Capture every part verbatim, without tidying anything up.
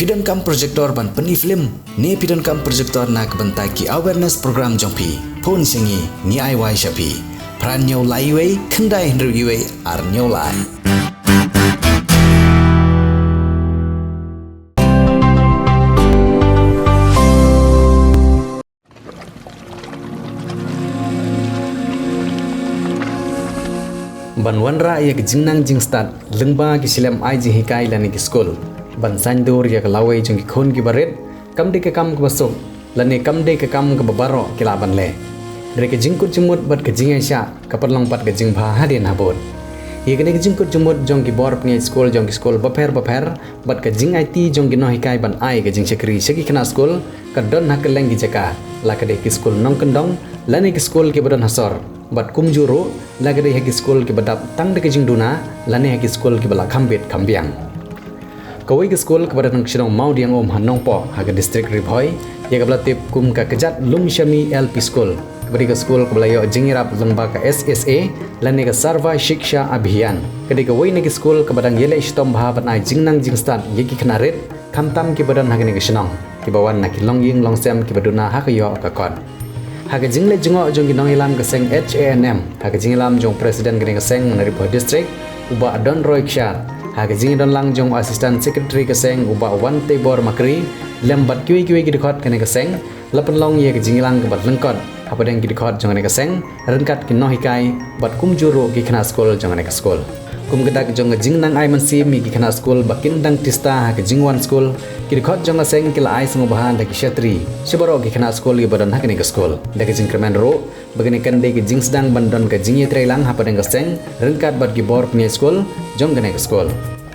Phi donkam projector ban pyni film ne phi donkam projector na ka bynta ki awareness program jong phi? Phone sha ngi, ngi ai wai sha phi. Phra hynñiew lai wei, khyndai hynriew wei, ar hynñiew lai. Ban wanrah ïa ka jingnang jingstad lyngba ki shlem ai jinghikai lane ki skul. Ban saiñdur ïa ka lawei jong ki khun kiba rit, kam dei ka kam kaba suk, lane kam dei ka kam kaba baroh ki lah ban leh. Hynrei ka jingkut jingmut bad ka jingïaishah ka pynlong pat ka jingbha hadien habud. Ïa kane ka jingkut jingmut jong ki bor pynïaid skul jong ki skul bapher bapher bad ka jingaiti jong ki nonghikai ban ai ka jingshakri sha ki khynnah skul ka don ha kylleng ki jaka, la ka dei ki skul nongkyndong lane ki skul kiba don ha sor, bad kumjuh ruh la ka dei ha ki skul kiba dap tang da ka jingduna lane ha ki skul kiba la kham bit kham biang. Kawei ka skul kaba don ha ka shnong Mawdiangum ha Nongpoh ha ka district Ri Bhoi, ïa kaba la tip kum ka Kjat Lumshami L P School, kaba dei ka skul kaba la ïoh jingïarap lyngba ka S S A lane ka Sarva Shiksha Abhiyan. Ka dei kawei na ki skul kaba dang ïaleh shitom bha ban ai jingnang jingstad ïa ki khynnah rit, khamtam kiba don ha kane ka shnong, kiba wan na ki longïing longsem kiba duna ha ka ïoh ka kot. Ha ka jingleit jngoh jong ki nongïalam ka seng H A N M, ha ka jingïalam jong u President kane ka seng na Ri Bhoi District, u Bah Donroy Kshar, ha ka jingdon lang jong u Assistant Secretary ka seng, u Bah Wanteibor Makri, lem bad kiwei kiwei ki dkhot kane ka seng, la pynlong ïa ka jingïalang kaba lyngkot hapdeng ki dkhot jong kane ka seng, ryngkat ki nonghikai bad kumjuh ruh ki khynnah skul jong kane ka skul. Kum ka dak jong ka jingnang ai mynsiem ïa ki khynnah skul ba kin dang tista ha ka jingwan skul, ki dkhot jong ka seng ki la ai sngewbha da ki shatri sha baroh ki khynnah skul kiba don ha kane ka skul. Da ka jingkyrmen ruh ba kane kan dei ka jingsdang ban don ka jingïatreilang hapdeng ka seng ryngkat bad ki bor pynïaid skul jong kane ka skul.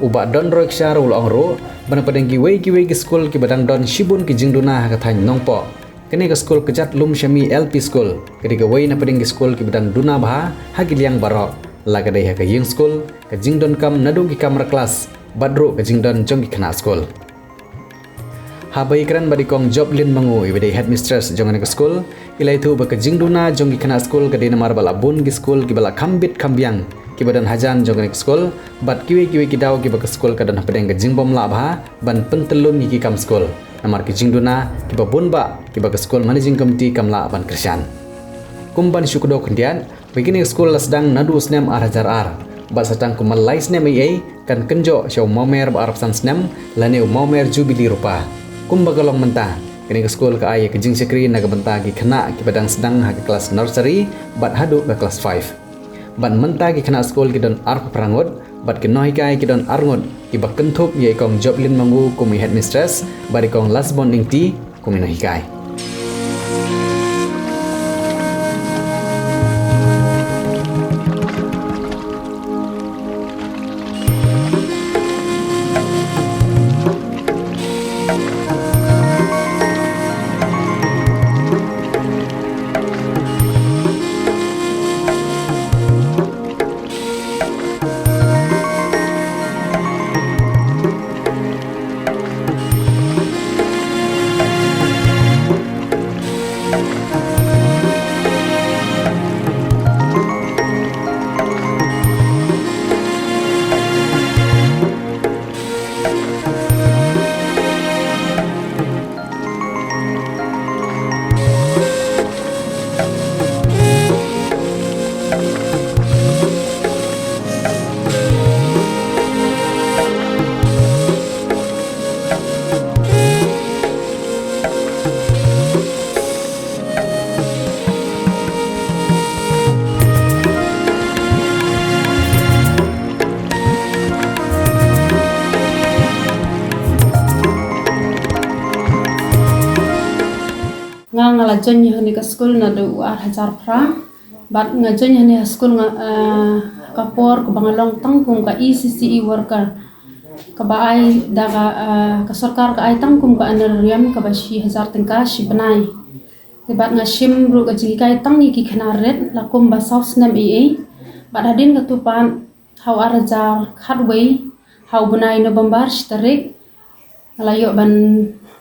U Bah Donroy Kshar u la ong ruh ba na pdeng kiwei kiwei ki skul kiba dang don shibun ki jingduna ha ka thaiñ Nongpoh, kane ka skul Kjat Lumshami L P School ka dei kawei na pdeng ki skul kiba dang duna bha ha ki liang baroh, la ka dei ha ka ïing skul, ka jingdonkam naduh ki kamra klas bad ruh ka jingdon jong ki khynnah skul. Haba ïakren bad i Kong Joplin Mangu, iba dei headmistress jong kane ka skul, i la ïathuh ba ka jingduna jong ki khynnah skul ka dei namar ba la bun ki skul kiba la kham bit kham biang kiba don hajan jong kane ka skul, bad kiwei kiwei ki daw kiba ka skul ka don hapdeng ka jingbym lah bha ban pyntyllun ïa ki kam skul namar ki jingduna kiba bun bah kiba ka skul managing committee kam lah ban kyrshan. Kum ban shu kdew khyndiat, ba kine ki skul la sdang naduh u snem ar hajar ar, bad sa tang kumba lai snem eiei kan kynjoh sha u mawmer ba arphew san snem lane u mawmer Jubili Rupa. Kumba ka long mynta, kane ka skul ka ai ïa ka jingshakri na ka bynta ki khynnah kiba dang sdang ha ka klas nursery bad haduh ka klas five. Bad mynta ki khynnah skul ki don arphew phra ngut, bad ki nonghikai ki don ar ngut, kiba kynthup ïa i Kong Joplin Mangu kum i headmistress bad i Kong Lasbon Ingti kum i nonghikai. Nga, nga la join ïa kane ka skul naduh u ar hajar phra. Bad nga join ïa kane ka skul nga, eh, ka por kaba nga long tang kum ka E C C E worker. Kaba ai da ka, eh, ka sorkar ka ai tang kum ka honorarium kaba shi hajar tyngka shi bnai. Te bad nga shim ruh ka jinghikai tang ïa ki khynnah rit la kumba saw snem eiei. Bad hadien katto pat ha u ar hajar khatwei, ha u bnai November shi tarik, nga la ïoh ban,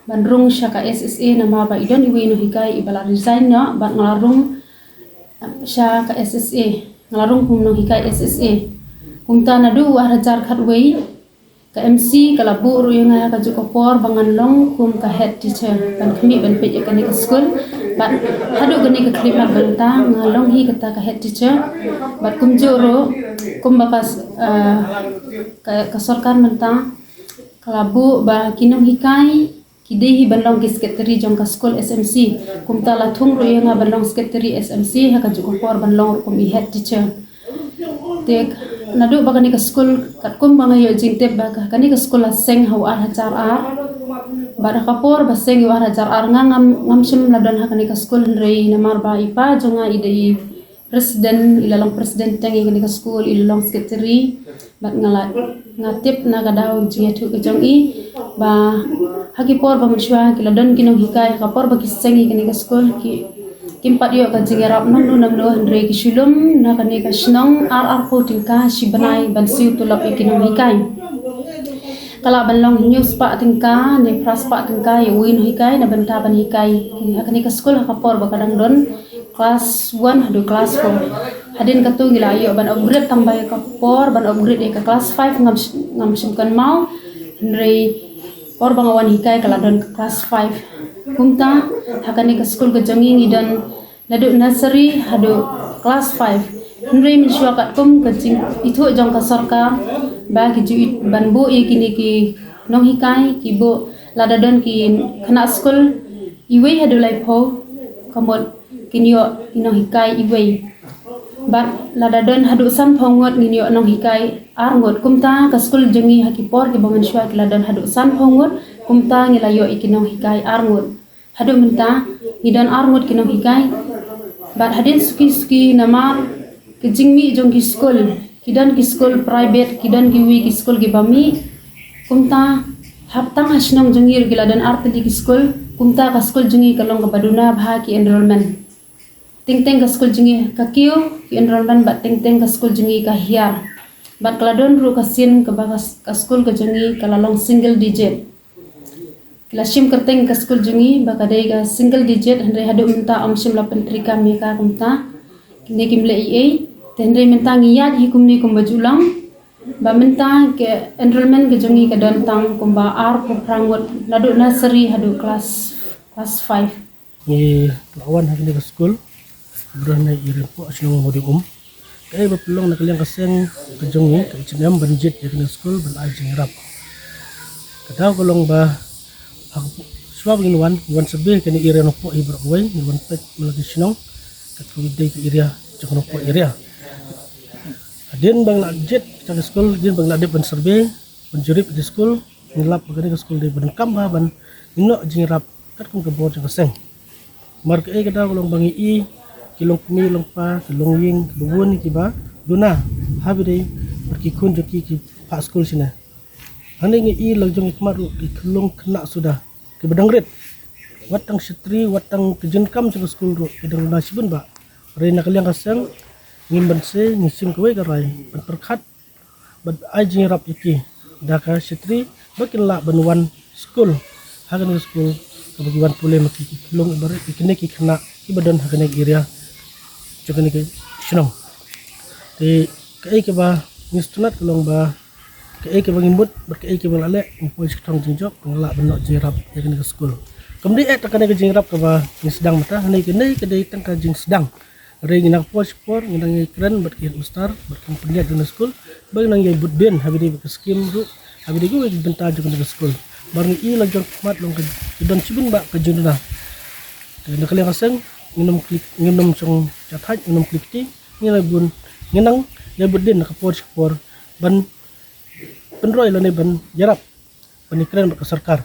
ban rung sha ka S S A namar ba i don iwei i nonghikai iba la resign noh bad nga la rung, eh, sha ka S S A. Nga la rung kum nonghikai S S A. Kumta naduh u ar hajar khatwei Ka M C ka la buh ruh ïa nga ha ka juh ka por ba ngan long kum ka head teacher ban khmih ban peit ïa kane ka skul. Bad haduh kane ka khyllipmat mynta nga long hi kata ka head teacher. Bad kumjuh ruh kumba ka, ah, ka, ka sorkar mynta ka la buh ba ki nonghikai ki dei hi ban long ki secretary jong ka skul S M C. Kumta la thung ruh ïa nga ban long secretary S M C ha ka juh ka por ban long ruh kum i head teacher. Te naduh ba kane ka skul katkum ba nga ïoh jingtip ba ka, kane ka skul la seng ha u ar hajar ar. Bad ha ka por ba seng u ar hajar ar nga ngam, ngam shym la don ha kane ka skul hynrei namar ba i pa jong nga i dei i president, i la long president teng ïa kane ka skul, i la long secretary. Bad nga la, nga tip na ka daw jingïathuh ka jong i ba ha ki por ba mynshuwa ki la don ki nonghikai, ha ka por ba ki seng ïa kane ka skul ki, kim pat ïoh ka jingïarap nangno nangno hynrei ki shu lum na kane ka shnong ar arphew tyngka shi bnai ban siew tulop ïa ki nonghikai. Ka lah ban long hynñiew spah tyngka ne phra spah tyngka ïa uwei u nonghikai na bynta ban hikai ha kane ka skul ha ka por ba ka dang don class one haduh class four. Hadien katu ngi la ïoh ban upgrade tang ba ïa ka por ban upgrade ïa ka class five ngam sh-, ngam shym kynmaw. Hynrei por ba nga wan hikai ka la don ka class five. Kumta ha kane ka skul ka jong ngi ngi don naduh nursery haduh class five. Hynrei mynshuwa katkum ka jingithuh jong ka sorkar ba ki ju ban buh ïa kine ki nonghikai ki buh lada don ki khynnah skul iwei haduh laiphew ka mut kin ïoh ki nonghikai iwei. Bad lada don haduh sanphew ngut ngin ïoh nonghikai ar ngut. Kumta ka skul jong ngi ha ki por kiba mynshuwa ki la don haduh sanphew ngut, kumta ngi la ïoh ïa ki nonghikai ar ngut. Haduh mynta ngi don ar ngut ki nonghikai. Bad hadien suki suki namar ka jingmih jong ki skul, ki don ki skul private, ki don kiwei ki skul kiba mih. Kumta hap tang ha shnong jong ngi ruh ki la don ar tylli ki skul. Kumta ka skul jong ngi ka long kaba duna bha ki enrollment. Teng teng ka skul jong ngi ka kiew ki enrollment bad teng teng ka skul jong ngi ka hiar. Bad ka la don ruh ka sien kaba ka, ka skul ka jong ngi ka la long single digit. Ki la shim kyrteng ka skul jong ngi ba ka dei ka single digit, hynrei haduh mynta ym shym la pyntreikam ïa ka kumta. Kine kim leh ei ei. Te hynrei mynta ngi ïaid hi kumne kumba ju long ba mynta ka enrollment ka jong ngi ka don tang kumba arphew phra ngut naduh nursery haduh class, class five. Ngi la wan ha kane ka skul, bad na i riewpoh shnong Mawdieng Um. Kaei ba pynlong na ka liang ka seng ka jong ngi ka jingim ban jied ïa kane ka skul ban ai jingïarap. Ka daw ka long ba ha ka shuwa ba ngin wan, ngin wan survey kane area Nongpoh hi baroh kawei, ngin wan peit man la ki shnong kat kawei dei ka area jong Nongpoh area. Hadien ba ngi la jied ïa ka skul, hadien ba ngi la dep ban survey ban jurip ïa ka skul, ngi lap ba kane ka skul dei ba donkam bha ban ngin noh jingïarap katkum ka bor jong ka seng. Namar kaei ka daw ka long ba ngi i ki longkmie longpa, ki longïing, kiba bun kiba duna ha ba dei bad ki khun jong ki ki phah skul shane. Hangne ngi i la jong ki khmat ruh ki khyllung khynnah suda kiba dang rit. Wat tang shatri, wat tang ka jingkam jong ka skul ruh ki dang duna shibun bah. Hynrei na ka liang ka seng ngim banse, ngi shim kawei ka rai ban pyrkhat bad ai jingïarap ïa ki da ka shatri ba kin lah ban wan skul ha kane ka skul kaba ki wan pule ma ki, ki khyllung iba rit, ïa kine ki khynnah kiba don ha kane ka area jong kane ka shnong. Te kaei kaba ngi sngewtynnat ka long ba kaei kaba ngi mut bad kaei kaba ngi la leh, ngi poi sha ka thong jingjop ba ngi lah ban noh jingïarap ïa kane ka skul. Kam dei eh tang kane ka jingïarap kaba ngi sdang mynta, hangne kane ka dei tang ka jingsdang. Hynrei ngi nang por sha por ngi nang ïakren bad ki headmaster bad ki nongpynïaid jong ka skul ba ngi nang ïai bud dien ha ba dei bad ka skim ruh ha ba dei kiwei ki bynta jong kane ka skul. Namar ngi i la jong khmat long ka, ka don shibun bah ka jingduna. Te na ka liang ka seng ngin ym klik, ngin ym shong sha thait, ngin ym klik kti, ngi la bun, ngi nang ïai bud dien na ka por sha ka por ban pynroi lane ban ïarap ban ïakren bad ka sorkar.